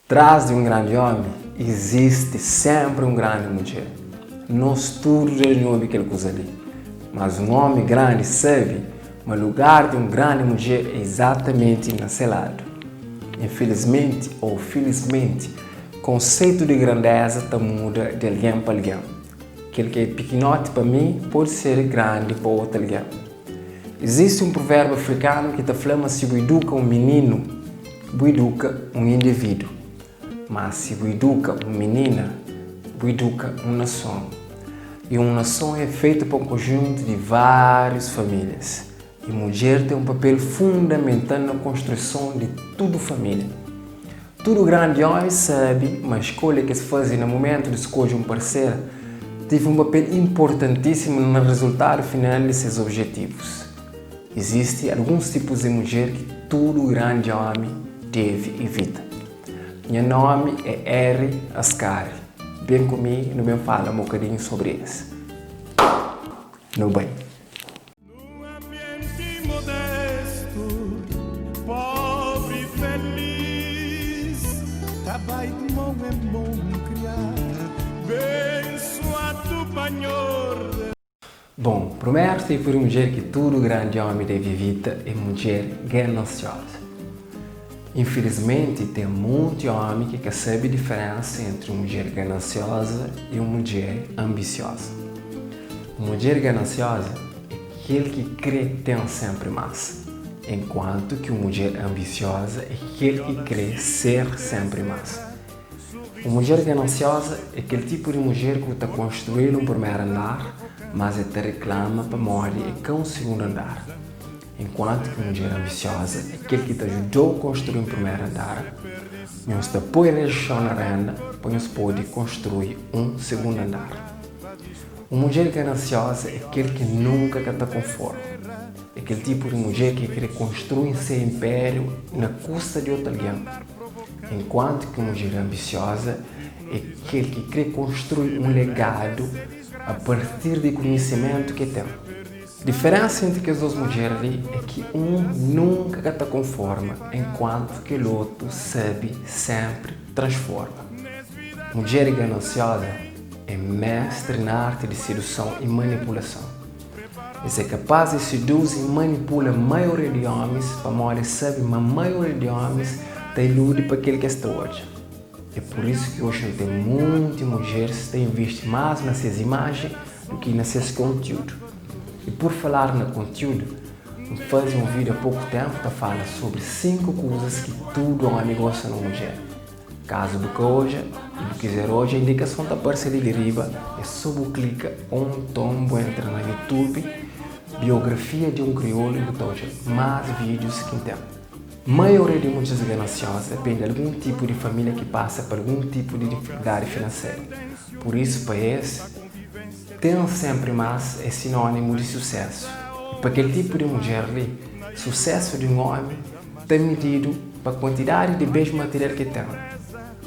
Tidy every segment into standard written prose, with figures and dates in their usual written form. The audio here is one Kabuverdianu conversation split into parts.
Tras di un grandi ómi izisti sénpri un grandi mudjer. Nos tudu dja nu obi kel kuza li. Mas un ómi grandi sabe ma lugar di un grandi mudjer é izatamenti na se ladu. Infilismenti ô filismenti, konseitu di grandéza ta muda di algen pa algen. Kel ki é pikinoti pa mi pode ser grandi pa otu algen. Izisti un pruverbu afrikanu ki ta fla ma si bu iduka un mininu, bu iduka un individu, má si bu iduka un minina, bu iduka un nason. I un nason é fetu pa un konjuntu di várius famílias, i mudjer ten un papel fundamental na konstruison di tudu família. Tudu grandi ómi sabe ma skolha ki es faze na mumentu di skodje un parsera tevi un papel inportantísimu na rezultadu final di ses objetivus. Izisti alguns tipus di mudjer ki tudu grandi ómi debe ivita. Nha nómi é Erry Ascari. Ben ku mi nu ben fala un bokadinhu sobri es. Nu bai! Num ambienti modestu, pobri i felis, ta bai di mon en mon kriá, bensuadu pa Nhordes. Bon, primeru tipu di mudjer ki tudu grandi ómi debe ivita é mudjer ganansioza. Infilismenti, ten monti ómi ki ka sabe diferénsa entri un mudjer ganansioza i un mudjer anbisioza. Un mudjer ganansioza é kel ki krê ten sénpri más, enkuantu ki un mudjer anbisioza é kel ki krê ser sénpri más. Un mudjer ganansioza é kel tipu di mudjer ku ta konstruí-l un primeru andar, mas el ta riklama pamodi é ka un sigundu andar. Enkuantu ki mudjer anbisioza é kel ki ta djuda-u konstrui un primeru andar, nhos ta poi rexon na renda pa nhos pode konstrui un segundu andar. Un mudjer ganansioza é kel ki nunka ka ta konforma. É kel tipu di mudjer ki krê konstrui se inpériu na kusta di otu algen. Enkuantu ki un mudjer anbisioza é kel ki krê konstrui un legadu a partir di konhisimentu ki el ten. Diferensa entri kes dos mudjer li é ki un nunka ka ta konforma enkuantu kel otu sabe senpri transforma. Mudjer ganansioza é mestri na arti di seduson i manipulason. Es é kapaz di seduzi i manipula maioria di omis pamodi es sabe ma maioria di omis ta iludi pa kel ki es ta odja. É pur isu ki oji nu ten monti mudjeris ta invisti más na ses imajen du ki na ses kontiúdu. I pur falar na kontiúdu, N faze un vídiu a poku ténpu ta fala sobri 5 kuzas ki tudu ómi gosta na un mudjer. Kazu bu ka odja i bu kizer odja, indikason ta parse li di riba, é so bu klika ô nton bu entra na YouTube Biografia di un Kriolu i bu ta odja más vídius ki N ten. Maioria di mudjeris ganansioza ben di algun tipu di família ki pasa pa algun tipu di difikuldadi finanseru. Pur isu, pa es, ten sénpri más é sinónimu di susésu. I pa kel tipu di mudjer li, susésu di un ómi ta mididu pa kuantidadi di bens material ki el ten.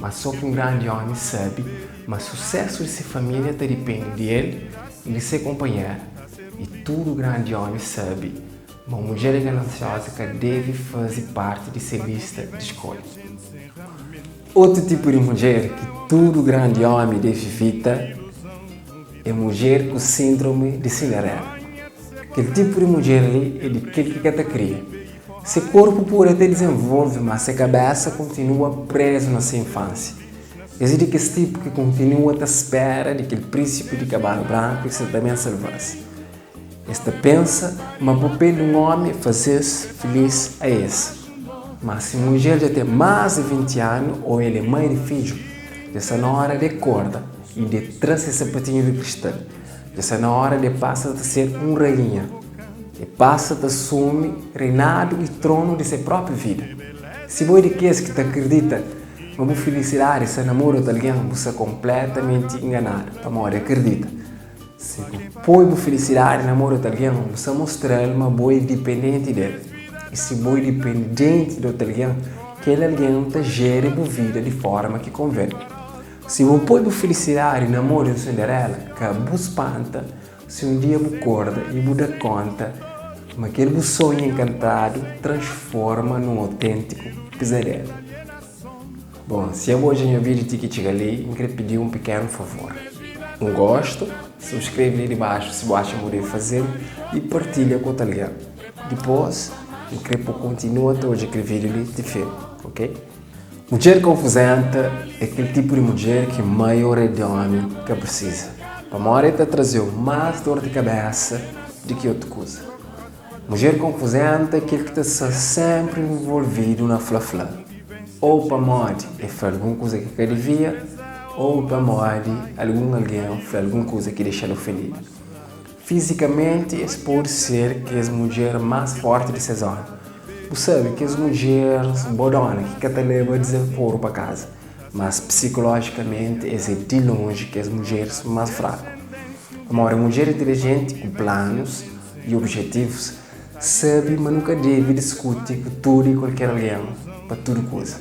Má sô ki un grandi ómi sabe ma susésu di se família ta dipende di el i di se kunpanheru. I tudu grandi ómi sabe Ma un mudjer ganansioza ka debe faze párti di se lista di skolha. Otu tipu di mudjer ki tudu grandi ómi debe ivita é mudjer ku síndromi di Cinderela. Kel tipu di mudjer li é di kel ki ka ta kria. Se korpu pode até dizenvolve, má se kabésa kontinua prézu na se infánsia. Es é di kes tipu ki kontinua ta spéra di kel prínsipi di kabalu branku ki sta ta ben salva-s. Es ta pensa ma papel di un ómi é faze-s filís a es. Má si mudjer dja ten más di 20 anu ô el é mai di fidju, dja sta na óra di e korda i di e tra se sapatinhu di kristal. Dja sta na óra di e pasa ta ser un rainha. E pasa ta asumi reinadu i tronu di se própi vida. Si bo é di kes ki ta kridita ma bu filisidadi sta na mô di otu algen, bu sta konpletamenti inganadu. Pamodi akridita. Si bu poi bu filisidadi na mô di otu algen, bu sta mostra-l ma bo é dipendenti di el. I si bo é dipendenti di otu algen, kel algen ta jeri bu vida di fórma ki konven. Si bu poi bu filisidadi na mô di un Cinderela, ka bu spanta si un dia bu korda i bu da kónta ma kel bu sonhu enkantadu transforma nun auténtiku pizadelu. Bon, si abo odja nha vídiu ti ki txiga li, N kre pidi-u un pikenu favor. Un gostu, subskreve li dibaxu si bu atxa ma bu debe faze-l i partilha ku otu algen. Dipôs, N kre pa bu kontinua ta odja kel vídiu li ti fin, ok? Mudjer konfuzenta é kel tipu di mudjer ki maioria di ómi ka prisiza, pamodi el ta traze-u más dor di kabésa di ki otu kuza. Mudjer konfuzenta é kel ki ta sta sénpri nvolvidu na fla-fla, ô pamodi el fla algun kuza ki ka divia, ô pamodi algun algen fla algun kuza ki dexa-l ofendidu. Fizikamenti es pode ser kes mudjer más fórti di ses óra. Bu sabe, kes mudjer bodóna ki ka ta leba dizaforu pa kaza. Mas psikolojikamenti es é di lonji kes mudjeris más fraku. Pamodi un mudjer intilijenti ku planus i obijetivus sabe ma nu ka debe diskuti ku tudu i kualker algen pa tudu kuza.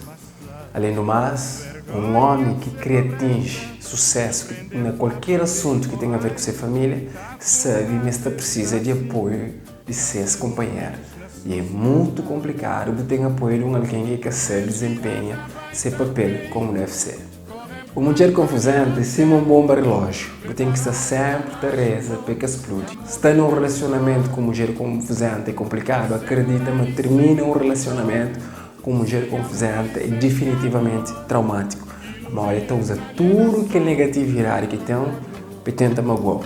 Alén du más, un ómi ki krê atinji susésu na kualker asuntu ki ten aver ku se família, sabe ma es ta prisiza di apoiu di ses kunpanheru. I é mutu konplikadu bu ten apoiu di un algen ki ka sabe dizenpenha se papel kómu debe ser. Un mudjer konfuzenti é sima un bonba rilójiu, bu ten ki sta sénpri ta reza pa el ka spludi. Sta na un relasionamentu ku un mudjer konfuzenti é konplikadu. Akredita ma tirmina un relasionamentu Ku un mudjer konfuzenta é difinitivamenti traumátiku, pamodi el ta uza tudu kel negatividadi ki ten pa el tenta magua-u.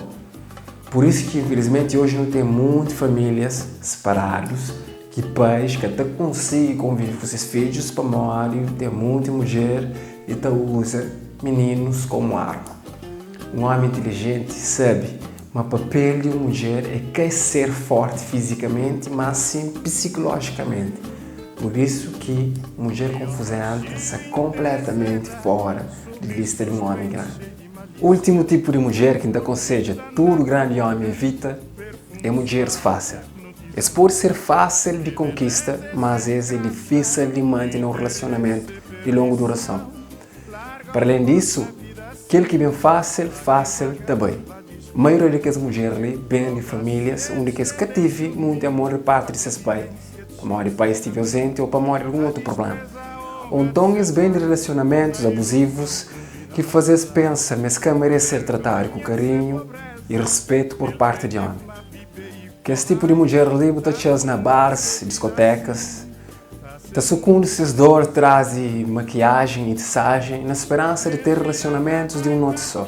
Pur isu ki infilismenti oji nu ten monti famílias siparadus ki pais ka ta konsigi konvive ku ses fidjus pamodi ten monti mudjer ki ta uza mininus komu arma. Un ómi intilijenti sabe ma papel di un mudjer é ka ser fórti fizikamenti, má sin pisikulójikamenti. Pur isu ki mudjer konfuzenta sta konpletamenti fóra di lista di un ómi grandi. Últimu tipu di mudjer ki N ta konsedja tudu grandi ómi evita é mudjeris fásil. Es pode ser fásil di konkista, mas es é difísil di mante na un relasionamentu di longu durason. Para alén disu, kel ki ben fásil, fásil ta bai. Maioria di kes mudjer li ben di famílias undi ki es ka tevi monti amor di parti di ses pai, pamodi pai stivi ozenti ô pamodi algun otu prubléma. Ô nton es ben di relasionamentus abuzivus ki faze-s pensa ma es ka merese ser tratadu ku karinhu i ruspetu pur parti di ómi. Kes tipu di mudjer li bu ta atxa-s na bars, diskotékas. Ta sukundi ses dor tras di makiajen i tisajen na speransa di ter relasionamentus di un noti so.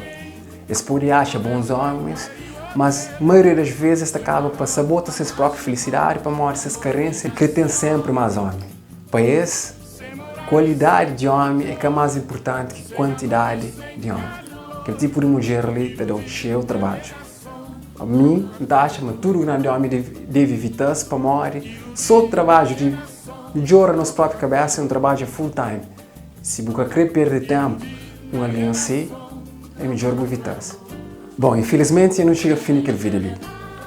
Es pode atxa bons omis, mas maioria das ves es ta kaba pa sabota ses propi filisidadi pamodi ses karensia di kre ten senpri más omi. Pa es, kualidadi di omi é ka más inpurtanti ki kuantidadi di omi. Kel tipu di mudjer li ta da-u txeu trabadju. Mi N ta atxa ma tudu grandi omi debe ivita-s pamodi so trabadju di midjora nos propi kabesa é un trabadju full time. Si bu ka kre perde tenpu ku un algen asi, é midjor bu ivita-s. Bon, infilismenti dja nu txiga fin di kel vídiu li.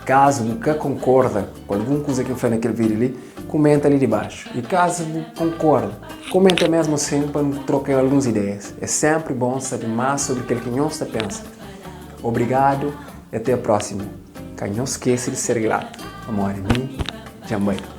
Kazu bu ka konkorda ku algun kuza ki N fla na kel vídiu li, kumenta li dibaxu. I kazu bu konkorda, kumenta mesmu asin pa nu troka alguns ideias. É senpri bon sabe más sobri kel ki nhos ta pensa. Obrigado e até a próxima. Ka nhos skese di ser grato, pamodi mi dja N bai.